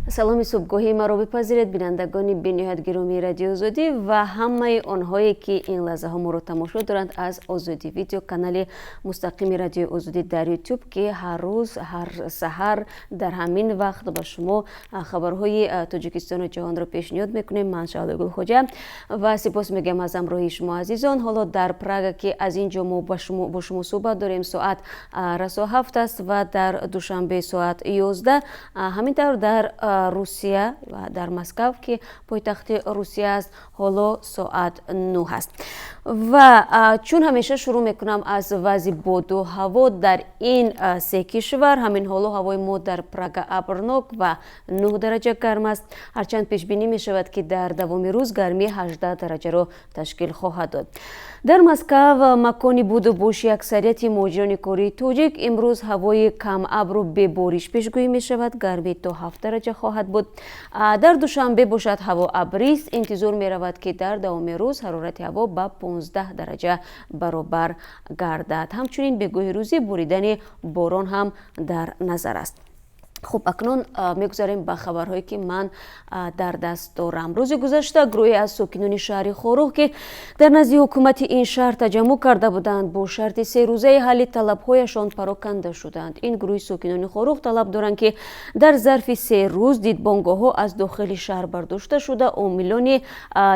Саломи субҳгоҳии маро бипазиред, бинандагони бениҳоят гиромии Радиои Озодӣ ва ҳамаи онҳое, ки ин лаҳзаҳо моро тамошо доранд аз Озодӣ Видео, канали мустақими Радиои Озодӣ дар Ютуб, ки ҳар рӯз, ҳар саҳар дар ҳамин вақт ба шумо хабарҳои Тоҷикистону ҷаҳонро пешниҳод мекунем. Ман Шаҳлои Гулхоҷа ва сипос мегӯям аз ҳамроҳии шумо, азизон. Ҳоло дар Прага, ки аз ин ҷо мо бо шумо суҳбат дорем, соат расо 7 аст ва дар Душанбе соат 11. Ҳамин тавр, дар Русия ва дар Москав, ки пойтахти Русия аст, ҳоло соат 9 аст. Ва чун ҳамеша, шурӯъ мекунам аз вазъи боду ҳаво дар ин се кишвар. Ҳамин ҳоло ҳавои мо дар Прага абрнок ва 9 дараҷа гарм аст, ҳарчанд пешбинӣ мешавад, ки дар давоми рӯз гармӣ 18 дараҷаро ташкил хоҳад дод. Дар Москав, макони буду боши аксарияти муҳоҷирони кории тоҷик, имрӯз ҳавои камабру бебориш пешгӯӣ мешавад, гармӣ то 7 дараҷа хоҳад буд. Дар Душанбе бошад, ҳаво абрист, интизор меравад, ки дар давоми рӯз ҳарорати ҳаво ба 15 дараҷа баробар гардад. Ҳамчунин бегоҳи рӯзӣ боридани борон ҳам дар назар аст. Хуб, акнун мегузарем ба хабарҳое, ки ман дар даст дорам. Рӯзи гузашта гурӯҳе аз сокинони шаҳри Хоруғ, ки дар назди ҳукумати ин шаҳр таҷаммӯъ карда буданд, бо шарти серӯзаи ҳалли талабҳояшон пароканда шуданд. Ин гурӯҳи сокинони Хоруғ талаб доранд, ки дар зарфи 3 рӯз дидбонгоҳҳо аз дохили шаҳр бардошта шуда, омилони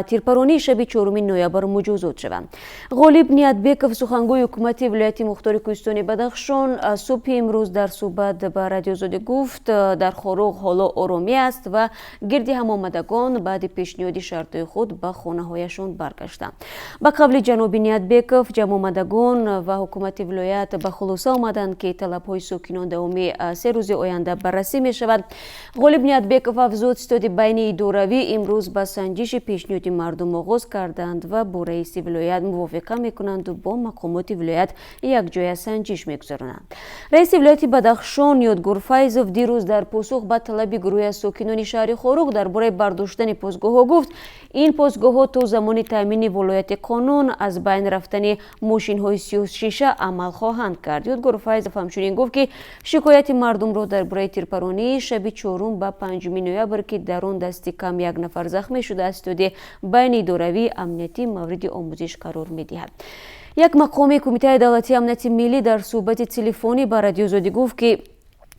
тирпаронии шаби 4 ноябр муҷозот шаванд. Ғолиб Ниятбеков, сухангӯи ҳукумати вилояти мухтори кӯҳистони Бадахшон, субҳи имрӯз дар суҳбат ба Радиои Озодӣ гуфт, дар Хоруғ ҳоло оромӣ аст ва гирди ҳамомадагон баъди пешниҳоди шартҳои худ ба хонаҳояшон баргаштанд. Ба қавли ҷаноби Ниятбеков, ҷамъомадагон ва ҳукумати вилоят ба хулоса омаданд, ки талабҳои сокинон давоми 3 рӯзи оянда баррасӣ мешавад. Ғолиб Ниятбеков афзуд, ситоди байниидоравӣ имрӯз ба санҷиши пешниҳоди мардум оғоз карданд ва бо раиси вилоят мувофиқа мекунанду бо мақомоти вилоят якҷоя санҷиш мегузаронанд. Раиси вилояти Бадахшон Ёдгор Файзов дирӯз дар посух ба талаби гурӯҳе аз сокинони шаҳри Хоруғ дар бораи бардоштани постгоҳҳо гуфт, ин постгоҳҳо то замони таъмини волояти қонун, аз байн рафтани мошинҳои сиёҳшиша амал хоҳанд кард. Ёдгор Файзов ҳамчунин гуфт, ки шикояти мардумро дар бораи тирпаронии шаби чорум ба 5 ноябр, ки дар он дасти кам як нафар захмӣ шудааст, ситоди байниидоравии амниятӣ мавриди омӯзиш қарор медиҳад. Як мақоми Кумитаи давлатии амнияти миллӣ дар суҳбати телефонӣ ба Радиои Озодӣ гуфт, ки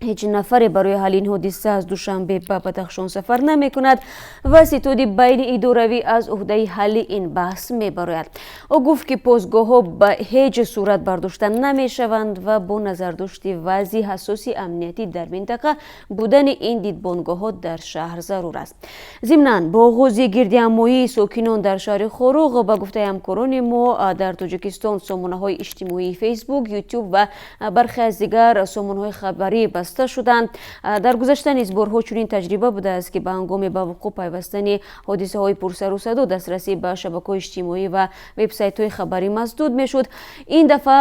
ҳеҷ нафаре барои ҳалли ин ҳодиса аз Душанбе ба Бадахшон сафар намекунад ва ситоди байниидоравӣ аз уҳдаи ҳалли ин баҳс мебарояд. Ӯ гуфт, ки постгоҳҳо ба ҳеҷ сурат бардошта намешаванд ва бо назардошти вазъи ҳассоси амниятӣ дар минтақа будани ин дидбонгоҳҳо дар шаҳр зарур аст. Зимнан, бо оғози гирдиҳамоии сокинон дар шаҳри Хоруғ, ба гуфтаи ҳамкорони мо дар Тоҷикистон, сомонаҳои иҷтимоии Фейсбук, Ютуб ва бархе аз дигар сомонаҳои хабарӣ баста шуданд. Дар гузашта низ борҳо чунин таҷриба будааст, ки ба ҳангоми ба вуқӯъ пайвастани ҳодисаҳои пурсарусадо дастрасӣ ба шабакаҳои иҷтимоӣ ва вебсайтҳои хабарӣ масдуд мешуд. Ин дафъа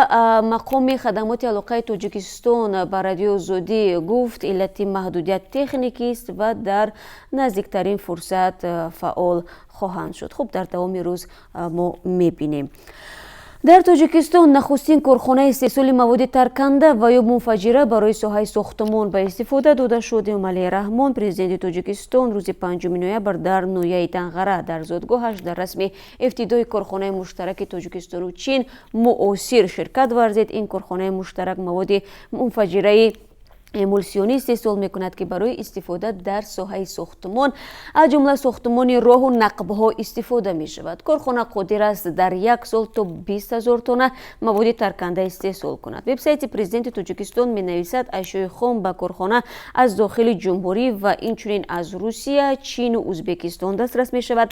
мақоми Хадамоти алоқаи Тоҷикистон ба Радиои Озодӣ гуфт, иллати маҳдудият техникист ва дар наздиктарин фурсат фаъол хоҳанд шуд. Хуб, дар давоми рӯз мо мебинем. Дар Тоҷикистон нахустин корхонаи истеҳсоли маводи тарканда ва ё мунфаҷира барои соҳаи сохтмон ба истифода дода шуд. Эмомалӣ Раҳмон, президенти Тоҷикистон, рӯзи 5 ноябр дар ноҳияи Данғара, дар зодгоҳаш, дар расми ифтитоҳи корхонаи муштараки Тоҷикистону Чин «Муосир» ширкат варзид. Ин корхонаи муштарак маводи мунфаҷираи эмулсионӣ истеҳсол мекунад, ки барои истифода дар соҳаи сохтмон, аз ҷумла сохтмони роҳу нақбҳо, истифода мешавад. Корхона қодир аст дар як сол то 20 000 тонна маводи тарканда истеҳсол кунад. Вебсайти президенти Тоҷикистон менависад, ашёи хом ба корхона аз дохили ҷумҳурӣ ва инчунин аз Русия, Чину Ӯзбекистон дастрас мешавад.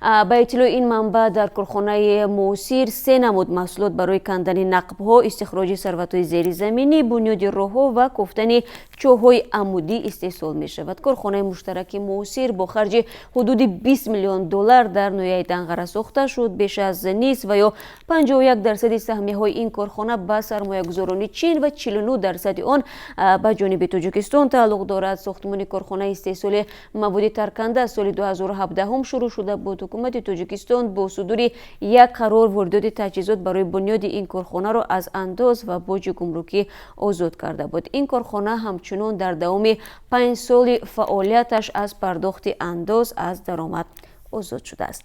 Ба иттилои ин манбаъ, дар корхонаи «Муосир» се намуд маҳсулот барои кандани нақбҳо, истихроҷи сарватҳои зеризаминӣ, бунёди роҳҳо ва кофтани чоҳҳои амудӣ истеҳсол мешавад. Корхонаи муштараки «Муосир» бо харҷи ҳудуди 20 миллион доллар дар ноҳияи Данғара сохта шуд. Беш аз нисф ва ё 51% саҳмияҳои ин корхона ба сармоягузорони Чин ва 49 дарсади он ба ҷониби Тоҷикистон тааллуқ дорад. Сохтмони корхонаи истеҳсоли маводи тарканда аз соли 2017 шурӯъ шуда буд. Ҳукумати Тоҷикистон бо судури як қарор воридоти таҷҳизот барои бунёди ин корхонаро аз андоз ва боҷи гумрукӣ озод карда буд. Ин корхона ҳамчун Ҳамчунон дар давоми 5 соли фаъолияташ аз пардохти андоз аз даромад озод шудааст.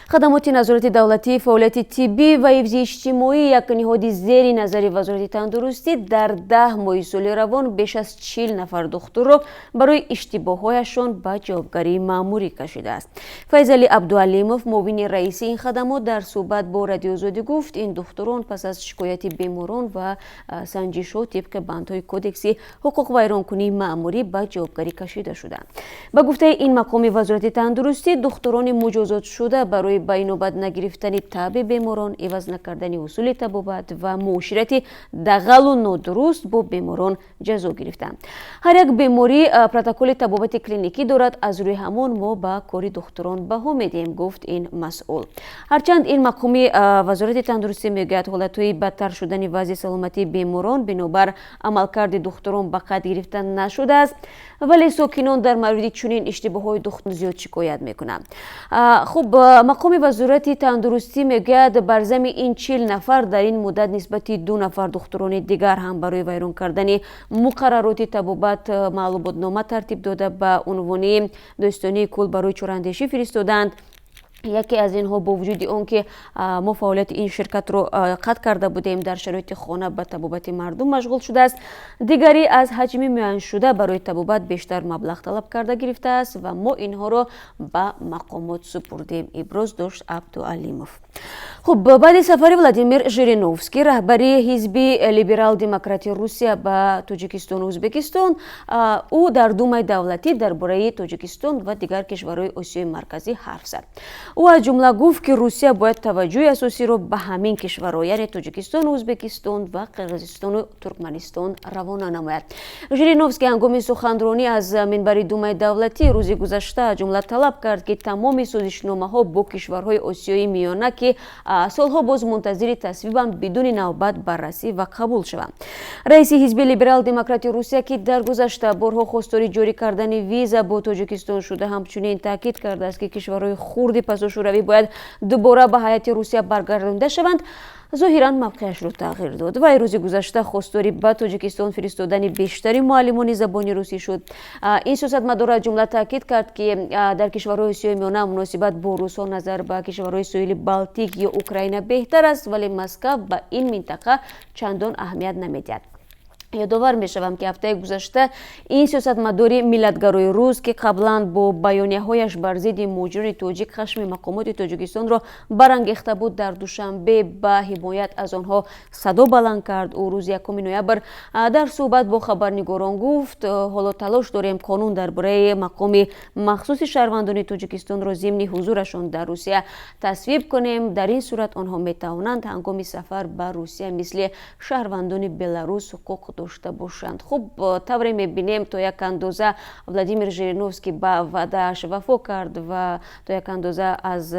Хадамоти назорати давлатии фаъолияти тиббӣ ва ҳифзи иҷтимоӣ, як ниҳоди зери назари Вазорати тандурустӣ, дар 10 моҳи соли равон беш аз 40 нафар духтурро барои иштибоҳҳояшон ба ҷавобгарии маъмурӣ кашидааст. Файзалӣ Абдуалимов, муовини раиси ин хадамот, дар суҳбат бо Радиоозодӣ гуфт, ин духтурон пас аз шикояти беморон ва санҷишҳо тибқи бандҳои Кодекси ҳуқуқвайронкунии маъмурӣ ба ҷавобгарӣ кашида шуданд. Ба гуфтаи ин мақоми Вазорати тандурустӣ, духтурони муҷозотшуда барои ба инобат нагирифтани табъи беморон, иваз накардани усули табобат ва муоширати дағалу нодуруст бо беморон ҷазо гирифтанд. Ҳар як беморӣ протоколи табобати клиникӣ дорад, аз рӯи ҳамон мо ба кори духтурон баҳо медиҳем, гуфт ин масъул. Ҳарчанд ин мақоми Вазорати тандурустӣ мегӯяд, ҳолатҳои бадтар шудани вазъи саломатии беморон бинобар амалкарди духтурон ба қайд гирифта нашудааст, вале сокинон дар мавриди чунин иштибоҳҳои духтурон зиёд шикоят мекунанд. Хуб, мақоми Вазорати тандурустӣ мегӯяд, бар зами ин 40 нафар дар ин муддат нисбати ду нафар духтурони дигар ҳам барои вайрон кардани муқаррароти табобат маълумотнома тартиб дода, ба унвони додситонии кулл барои чораандешӣ фиристодаанд. Яке аз инҳо, бо вуҷуди он ки мо фаъолияти ин ширкатро қатъ карда будем, дар шароити хона ба табобати мардум машғул шудааст. Дигаре аз ҳаҷми муайяншуда барои табобат бештар маблағ талаб карда гирифтааст ва мо инҳоро ба мақомот супурдем, иброз дошт Абдуалимов. Хуб, баъди сафари Владимир Жириновский, раҳбари ҳизби либерал-демократи Русия, ба Тоҷикистону Ӯзбекистон, ӯ дар Думаи давлатӣ дар бораи Тоҷикистон ва дигар кишварҳои Осиёи Марказӣ ҳарф зад. Ӯ аз ҷумла гуфт, ки Русия бояд таваҷҷӯҳи асосиро ба ҳамин кишварҳо, яъне Тоҷикистону Ӯзбекистон ва Қирғизистону Туркманистон, равона намояд. Жириновский ҳангоми суханронӣ аз минбари Думаи давлатӣ рӯзи гузашта аз ҷумла талаб кард, ки тамоми созишномаҳо бо кишварҳои Осиёи Миёна, ки солҳо боз мунтазири тасвибанд, бидуни навбат баррасӣ ва қабул шаванд. Раиси ҳизби либерал-демократи Русия, ки дар гузашта борҳо хостори ҷорӣ кардани виза бо Тоҷикистон шуда, ҳамчунин таъкид кардааст, ки кишварҳои хурди пасошӯравӣ бояд дубора ба ҳайати Русия баргардонида шаванд. Зоҳиран мавқеашро тағйир дод. Вай рӯзи гузашта хостори ба Тоҷикистон фиристодани бештари муаллимони забони русӣ шуд. Ин сиёсатмадор аз ҷумла таъкид кард, ки дар кишварҳои Осиёи Миёна муносибат бо русҳо назар ба кишварҳои соҳили Балтик ё Украина беҳтар аст, вале Москав ба ин минтақа чандон аҳамият намедиҳад. Ёдовар мешавам, ки ҳафтаи гузашта ин сиёсатмадори миллатгарои рус, ки қаблан бо баёнияҳояш бар зидди муҳоҷирони тоҷик хашми мақомоти Тоҷикистонро барангехта буд, дар Душанбе ба ҳимоят аз онҳо садо баланд кард. Ӯ рӯзи 1 ноябр дар суҳбат бо хабарнигорон гуфт: «Ҳоло талош дорем қонун дар бораи мақоми махсуси шаҳрвандони Тоҷикистонро зимни ҳузурашон дар Русия тасвиб кунем. Дар ин сурат онҳо метавонанд ҳангоми сафар ба Русия мисли шаҳрвандони Беларус ҳуқуқ дошта бошанд». Хуб, тавре мебинем, то як андоза Владимир Жириновский ба ваъдааш вафо кард ва то як андоза аз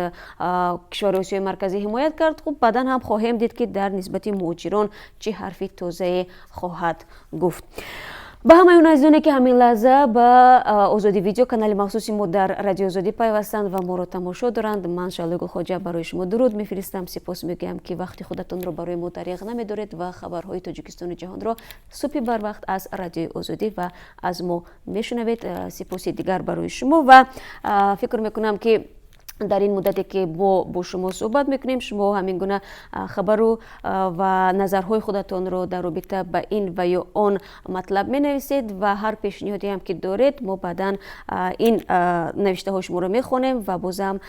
кишвари Осиёи Марказӣ ҳимоят кард. Хуб, баъдан ҳам хоҳем дид, ки дар нисбати муҳоҷирон чӣ ҳарфи тозае хоҳад гуфт. Ба ҳамаи он азизоне, ки ҳамин лаҳза ба Озодӣ Видео, канали махсуси мо дар Радиои Озодӣ, пайвастанд ва моро тамошо доранд, ман, Шаҳлои Гулхоҷа, барои шумо дуруд мефиристам. Сипос мегӯям, ки вақти худатонро барои мо дариғ намедоред ва хабарҳои Тоҷикистону ҷаҳонро субҳи барвақт аз Радиои Озодӣ ва аз мо мешунавед. Сипоси дигар барои шумо ва фикр мекунам, ки дар ин муддате, ки мо бо шумо суҳбат мекунем, шумо ҳамин гуна хабару ва назарҳои худатонро дар робита ба ин ва ё он матлаб менависед ва ҳар пешниҳоде ҳам ки доред, мо баъдан ин навиштаҳои шуморо мехонем ва бозам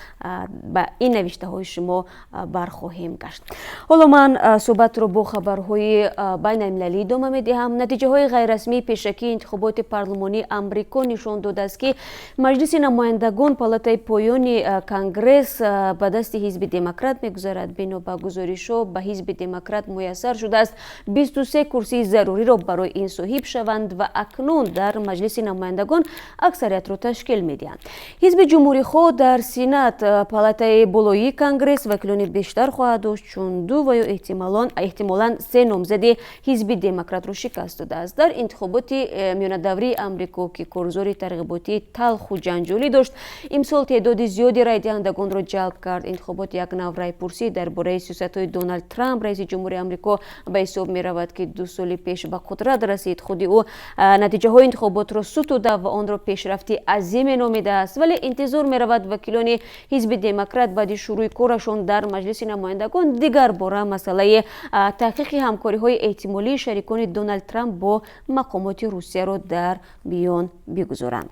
ба ин навиштаҳои шумо бархоҳем гашт. Ҳоло ман суҳбатро бо хабарҳои байналмилалӣ идома медиҳам. Натиҷаҳои ғайррасмии пешакии интихоботи парлумонии Амрико нишон додааст, ки Маҷлиси намояндагон, палатаи поёни Конгресс, ба дасти ҳизби Демократ мегузарад. Бино ба гузоришҳо, ба ҳизби Демократ муяссар шудааст 23 курсии заруриро барои ин соҳиб шаванд ва акнун дар Маҷлиси намояндагон аксариятро ташкил медиҳанд. Ҳизби Ҷумҳурихоҳ дар Сенат, палатаи болоии Конгресс, вакилони бештар хоҳад дошт, чун ду ва ё эҳтимолан се номзади ҳизби Демократро шикаст додааст. Дар интихоботи миёнадаврии Амрико, ки корзори тарғиботии талху ҷанҷолӣ дошт, имсол теъдоди зиёди райдиҳандагон Райдиҳандагонро ҷалб кард. Интихобот як нав райпурсӣ дар бораи сиёсатҳои Доналд Трамп, раиси ҷумҳури Амрико, ба ҳисоб меравад, ки 2 соли пеш ба қудрат расид. Худи ӯ натиҷаҳои интихоботро сутуда ва онро пешрафти азиме номидааст, вале интизор меравад, вакилони ҳизби Демократ баъди шурӯи корашон дар Маҷлиси намояндагон дигар бора масъалаи таҳқиқи ҳамкориҳои эҳтимолии шарикони Доналд Трамп бо мақомоти Русияро дар миён бигузоранд.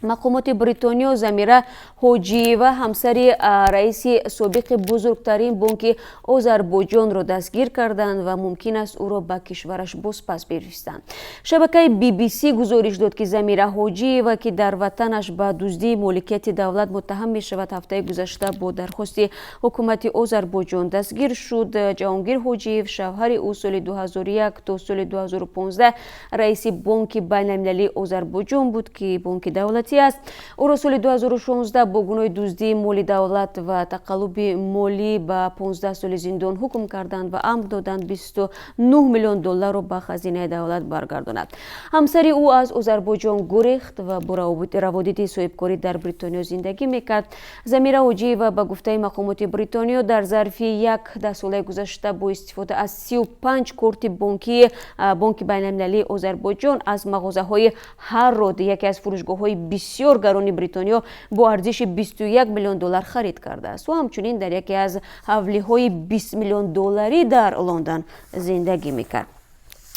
Мақомоти Бритониё Замира Ҳоҷиева, ҳамсари раиси собиқи бузургтарин бонки Озарбойҷонро дастгир карданд ва мумкин аст, ӯро ба кишвараш бозпас бифиристанд. Шабакаи BBC гузориш дод, ки Замира Ҳоҷиева, ки дар ватанаш ба дуздии моликияти давлат муттаҳам мешавад, ҳафтаи гузашта бо дархости ҳукумати Озарбойҷон дастгир шуд. Ҷаҳонгир Ҳоҷиев, шавҳари ӯ, соли 2001 то соли 2015 раиси Бонки байналмилалии Озарбойҷон буд, ки бонки давлатӣ аст. Ӯро соли 2016 бо гуноҳи дуздии моли давлат ва тақаллуби молӣ ба 15 соли зиндон ҳукм карданд ва амр доданд, 29 миллион долларро ба хазинаи давлат баргардонад. Ҳамсари ӯ аз Озарбойҷон гурехт ва бо раводиди соҳибкорӣ дар Бритониё зиндагӣ мекард. Замира Ҳоҷиева, ба гуфтаи мақомоти Бритониё, дар зарфи як даҳсолаи гузашта бо истифода аз 35 корти бонкии Бонки байналмилалии Озарбойҷон аз мағозаҳои Ҳаррод, яке аз фурӯшгоҳҳои бисёр гарони Бритониё, бо арзиши 21 миллион доллар харид кардааст. Ӯ ҳамчунин дар яке аз ҳавлиҳои 20 миллион долларӣ дар Лондон зиндагӣ мекард.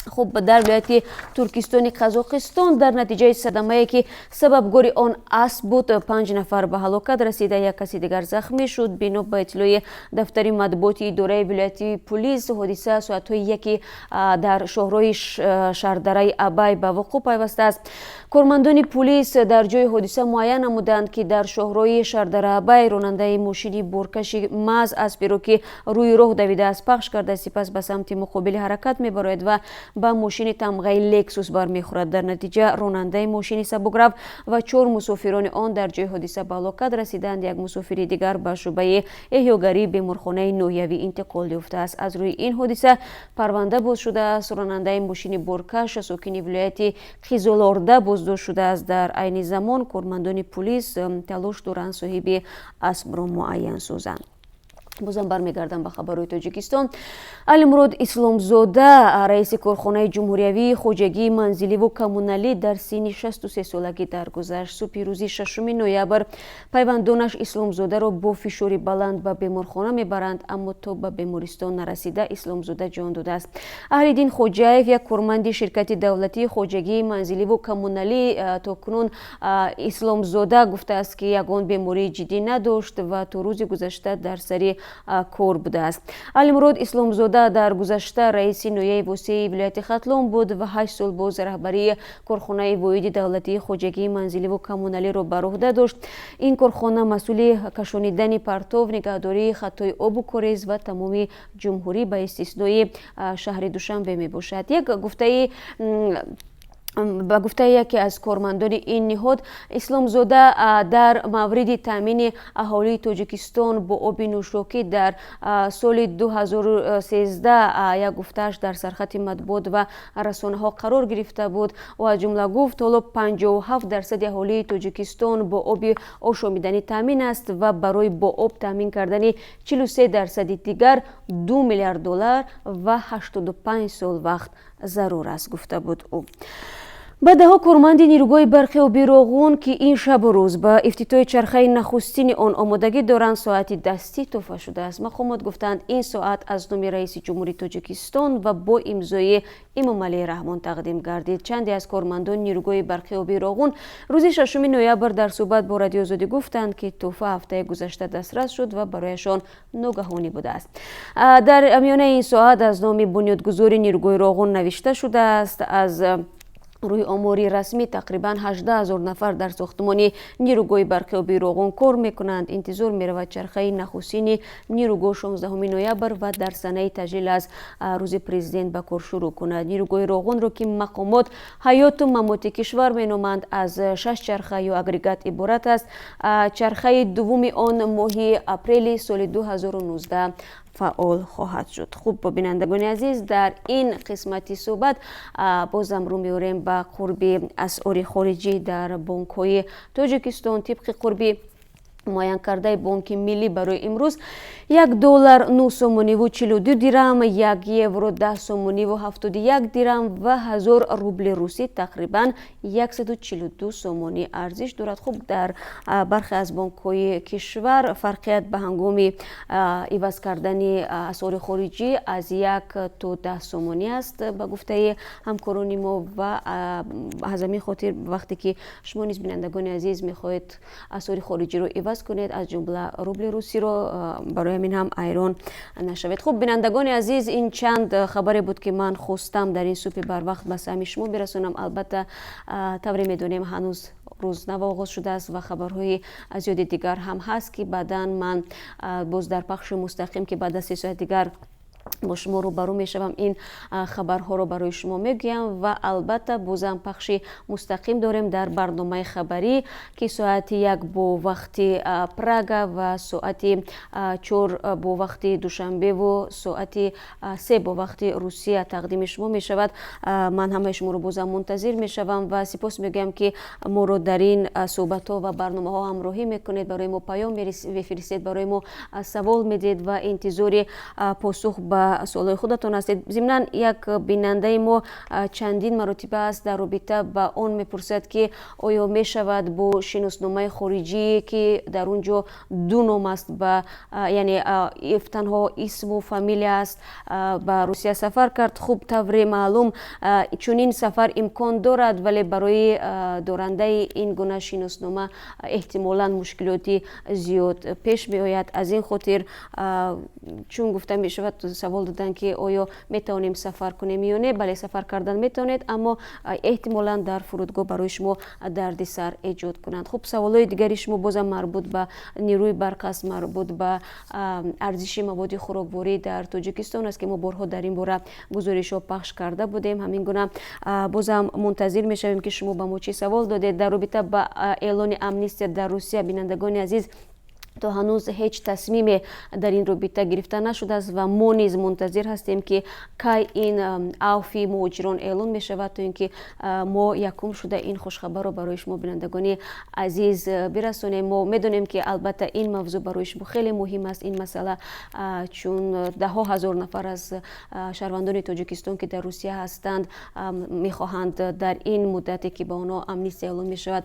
Хуб, дар вилояти Туркистони Қазоқистон дар натиҷаи садамае, ки сабабгори он асп буд, панҷ нафар ба ҳалокат расида, як каси дигар захмӣ шуд. Бино ба иттилои дафтари матбуоти идораи вилоятии пулис, ҳодиса соатҳои 1 дар шоҳроҳи шаҳрдараи Абай ба вуқӯъ пайвастааст. Кормандони пулис дар ҷои ҳодиса муайян намуданд, ки дар шоҳроҳи шаҳрдара Абай ронандаи мошини боркаши МАЗ асперо, ки рӯи роҳ давидааст, пахш карда, сипас ба самти муқобили ҳаракат мебарояд ва ба мошини тамғаи Лексус бармехӯрад. Дар натиҷа ронандаи мошини сабукрав ва чор мусофирони он дар ҷои ҳодиса ба ҳалокат расиданд. Як мусофири дигар ба шӯъбаи эҳёгарии беморхонаи ноҳиявӣ интиқол ёфтааст. Аз рӯи ин ҳодиса парванда боз шудааст. Ронандаи мошини боркаш, сокини вилояти Қизилорда, боздошт шудааст. Дар айни замон кормандони пулис талош доранд, соҳиби аспро муайян созанд. Бозам бармегардам ба хабарҳои Тоҷикистон. Алимурод Исломзода, раиси корхонаи ҷумҳуриявии хоҷагии манзиливу коммуналӣ, дар синни 63 солагӣ даргузашт. Субҳи рӯзи 6 ноябр пайвандонаш Исломзодаро бо фишори баланд ба беморхона мебаранд, аммо то ба бемористон нарасида Исломзода ҷон додааст. Аҳлиддин Хоҷаев, як корманди ширкати давлатии хоҷагии манзиливу коммуналӣ, то кунун Исломзода гуфтааст, ки ягон бемории ҷиддӣ надошт ва то рӯзи гузашта дар сари кор будааст. Алимурод Исломзода дар гузашта раиси ноҳияи Восеи вилояти Хатлон буд ва 8 сол боз раҳбарии корхонаи воҳиди давлатии хоҷагии манзиливу коммуналиро бар уҳда дошт. Ин корхона масъули кашонидани партов, нигаҳдории хатҳои обу корез ва тамоми ҷумҳурӣ ба истиснои шаҳри Душанбе мебошад. Як гуфтаи ба гуфтаи яке аз кормандони ин ниҳод, Исломзода дар мавриди таъмини аҳолии Тоҷикистон бо оби нӯшокӣ дар соли 2013 як гуфтааш дар сархати матбуот ва расонаҳо қарор гирифта буд. Ӯ аз ҷумла гуфт, ҳоло 57% аҳолии Тоҷикистон бо оби ошомиданӣ таъмин аст ва барои бо об таъмин кардани 43% дигар 2 миллиард доллар ва 85 сол вақт зарур аст, гуфта буд ӯ. Ба даҳо корманди нирӯгоҳи барқи оби Роғун, ки ин шабу рӯз ба ифтитоҳи чархаи нахустини он омодагӣ доранд, соати дастӣ тӯҳфа шудааст. Мақомот гуфтанд, ин соат аз номи раиси ҷумҳури Тоҷикистон ва бо имзои Эмомалӣ Раҳмон тақдим гардид. Чанде аз кормандони нирӯгоҳи барқи оби Роғун рӯзи 6 ноябр дар суҳбат бо Радиои Озодӣ гуфтанд, ки тӯҳфа ҳафтаи гузашта дастрас шуд ва барояшон ногаҳонӣ будааст. Дар миёнаи ин соат аз номи бунёдгузори нирӯгоҳи Роғун навишта шудааст. Аз рӯи омори расмӣ, тақрибан 18 ҳазор нафар дар сохтмони нирӯгоҳи барқи оби Роғун кор мекунанд. Интизор меравад, чархаи нахустини нирӯгоҳ 16 ноябр ва дар санаи таҷлил аз Рӯзи Президент ба кор шурӯъ кунад. Нирӯгоҳи Роғунро, ки мақомот ҳаёту мамоти кишвар меноманд, аз шаш чарха ё агрегат иборат аст. Чархаи дуввуми он моҳи апрели соли 2019 фаъол хоҳад шуд. Хуб, бинандагони азиз, дар ин қисмати суҳбат бозам рӯ меорем ба қурби асъори хориҷӣ дар бонкҳои Тоҷикистон. Тибқи қурби Муайянкардаи Бонки Миллӣ барои имрӯз: 1 доллар 9 сомониву 42 дирам, 1 евро 10 сомониву 71 дирам ва 1000 рубли русӣ тақрибан 142 сомонӣ арзиш дорад. Хуб, дар бархе аз бонкҳои кишвар фарқият ба ҳангоми иваз кардани асъори хориҷӣ аз 1 то 10 сомонӣ аст, ба гуфтаи ҳамкорони мо. Ва аз ҳамин хотир, вақте ки шумо низ, бинандагони азиз, мехоҳед асъори хориҷиро иваз кунед, аз ҷумла рубли русиро, барои ҳамин ҳам ҳайрон нашавед. Хуб, бинандагони азиз, ин чанд хабаре буд, ки ман хостам дар ин субҳи барвақт ба самъи шумо бирасонам. Албатта, тавре медонем, ҳанӯз рӯз нав оғоз шудааст ва хабарҳои зиёди дигар ҳам ҳаст, ки баъдан ман боз дар пахши мустақим, ки баъд аз 3 соат дигар бо шумо рӯбарӯ мешавам, ин хабарҳоро барои шумо мегӯям. Ва албатта, бозам пахши мустақим дорем дар барномаи хабарӣ, ки соати 1 бо вақти Прага ва соати 4 бо вақти Душанбеву соати 3 бо вақти Русия тақдими шумо мешавад. Ман ҳамаи шуморо бозам мунтазир мешавам ва сипос мегӯям, ки моро дар ин суҳбатҳо ва барномаҳо ҳамроҳӣ мекунед, барои мо паём мефиристед, барои мо савол медиҳед ва интизори посух ба суолҳои худатон ҳастед. Зимнан, як бинандаи мо чандин маротиба аст дар робита ба он мепурсад, ки оё мешавад бо шиносномаи хориҷие, ки дар он ҷо ду ном аст, ба яъне танҳо исму фамилия аст, ба Русия сафар кард? Хуб, тавре маълум, чунин сафар имкон дорад, вале барои дорандаи ин гуна шиноснома эҳтимолан мушкилоти зиёд пеш меояд. Аз ин хотир, чун гуфта мешавад, савол доданд, ки оё метавонем сафар кунем ё не. Бале, сафар кардан метавонед, аммо эҳтимолан дар фурудгоҳ барои шумо дарди сар эҷод кунанд. Хуб, саволҳои дигари шумо бозам марбут ба нерӯи барқ аст, марбут ба арзиши маводи хӯрокворӣ дар Тоҷикистон аст, ки мо борҳо дар ин бора гузоришҳо пахш карда будем. Ҳамин гуна бозам мунтазир мешавем, ки шумо ба мо чӣ савол додед. Дар робита ба эълони амнистия дар Русия, бинандагони азиз, то ҳанӯз ҳеҷ тасмиме дар ин робита гирифта нашудааст ва мо низ мунтазир ҳастем, ки кай ин авфи муҳоҷирон эълон мешавад, то ин ки мо якум шуда ин хушхабарро барои шумо, бинандагони азиз, бирасонем. Мо медонем, ки албатта ин мавзӯъ барои шумо хеле муҳим аст, ин масъала, чун даҳҳо ҳазор нафар аз шаҳрвандони Тоҷикистон, ки дар Русия ҳастанд, мехоҳанд дар ин муддате, ки ба онҳо амнистия эълон мешавад,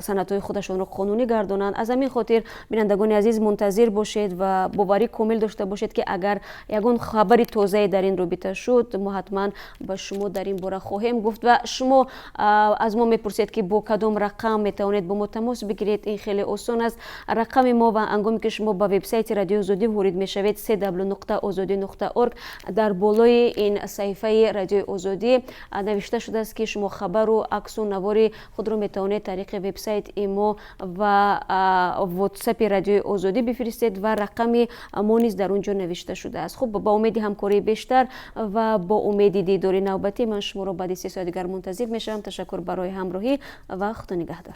санадҳои худашонро қонунӣ гардонанд. Аз ҳамин хотир, бинандагони азиз, мунтазир бошед ва боварӣ комил дошта бошед, ки агар ягон хабари тозае дар ин робита шуд, мо ҳатман ба шумо дар ин бора хоҳем гуфт. Ва шумо аз мо мепурсед, ки бо кадом рақам метавонед бо мо тамос бигиред. Ин хеле осон аст. Рақами мо ва ҳангоме ки шумо ба вебсайти Радиои Озодӣ ворид мешавед, cw.ozodi.org, дар болои ин саҳифаи Радиои Озодӣ навишта шудааст, ки шумо хабару аксу навори худро метавонед тариқи вебсайт, имо ва Ватсапи Радиои Озодӣ бифиристед ва рақами мо низ дар он ҷо навишта шудааст. Хуб, ба умеди ҳамкории бештар ва бо умеди дидори навбатӣ ман шуморо баъди 3 соат дигар мунтазир мешавам. Ташаккур барои ҳамроҳӣ ва Худо нигаҳдор.